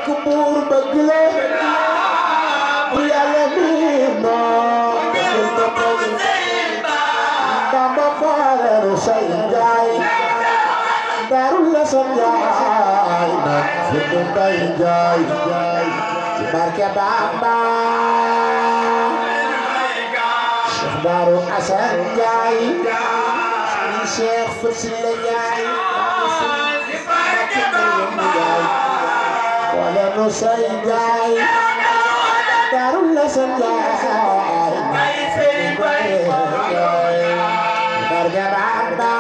kubur bagle bu Yàlla mi no Bamba Faal say jaay darul la sa jaay na fitu bay jaay ci barke Bamba Cheikh Darou Assane jaay Cheikh Fassila jaay wala no say jaay darul la sa jaay barke Bamba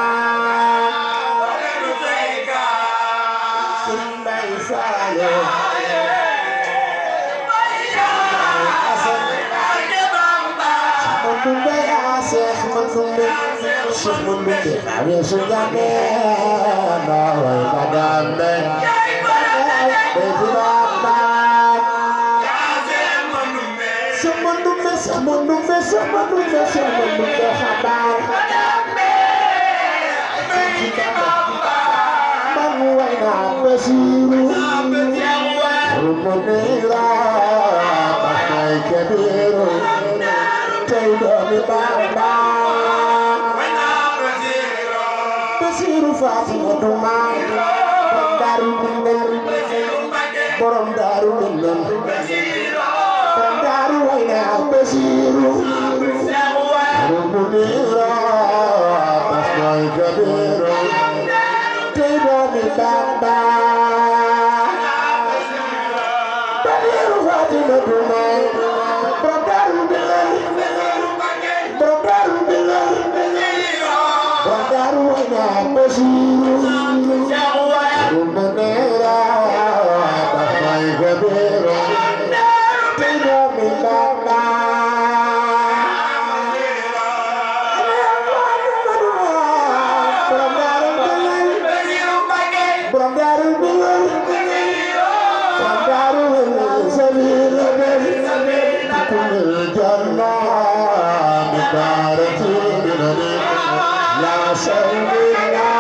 Simbay Salo Mandumbe Cheikh Mandumbe Cheikh Mandumbe Awe Sujame Nawai Kadambe Beji Bamba Cheikh Mandumbe Cheikh Mandumbe Cheikh Mandumbe Cheikh Mandumbe Khabar Manuwaina Basiru Rumunira Makai Kebiru Taidomi Bamba Basiru Fatima Dumar Borom Daru Minnan Borom Daru Waina Basiru Rumunira Makai Kebiru Taidomi Bamba Basiru Fatima Dumar Borom Daru Minnan Bandaru ina Basiru Rumunera Bapai Gabiru Tidak Bamba Bandaru Jannah Bidarati Binani La Sayyidina